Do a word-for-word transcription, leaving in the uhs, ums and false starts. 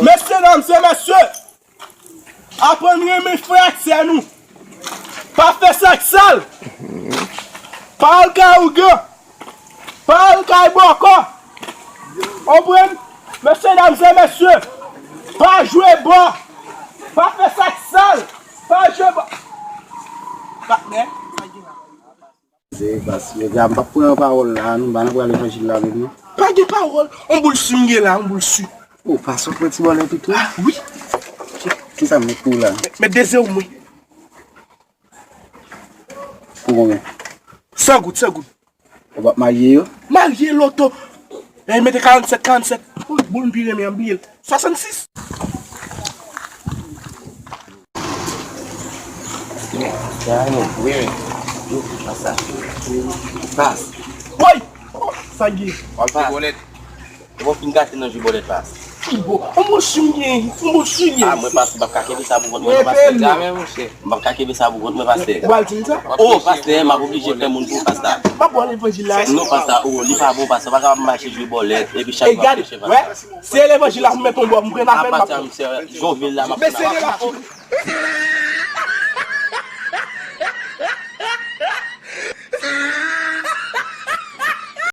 Mesye, medam e mesye, aprann renmen frè ak sè nou. Pa fè sa k sal. Pa al kay ougan. Pa al kay bòkò. Konprann? Mesye, medam e mesye, pa jwe bò. Pa fè sa k sal. Pa jwe bò. Patnè, sa gen la. Se, pas, yo di a, m p ap pran pawòl la, nou pa nan pral levanjil la menm, non. Pa gen pawòl. On boul si m gen la, on boul si. O, pas, ou pran ti bòlèt tou? Ah, wi. Ki sa m met pou ou la? Met, met de zewo mwen. Pou konbyen? San goud, san goud. Ou p ap marye yo? Marye loto. Lè mete karannsèt, karannsèt. Boul, boul m pi renmen an, bliye l. Swasannsis. Sa nou, wi, wi. Yo, pas sa. Pas. Woy! Sa gen? W ap jwe bòlèt. Ou fin gate nan jwe bòlèt, pas. Ki bo? On bo si m gen, on bo si m gen. Ah, mwen, pas, m p ap ka kenbe sa pou kont mwen, non, pastè. Jamè, monchè. M p ap ka kenbe sa pou kont mwen, pastè. Ou al di m sa? O, pastè, m ap oblije fè moun pou pastè. M ap ba w levanjil la. Non, pastè, o, li pa bon, pastè. Ou pa kapab mache jwe bòlèt, epi chak jou ap preche, pastè. Se levanjil la pou m met on bò, m pran afè m. Apati a misye, Jonvil la, m ap pran afè.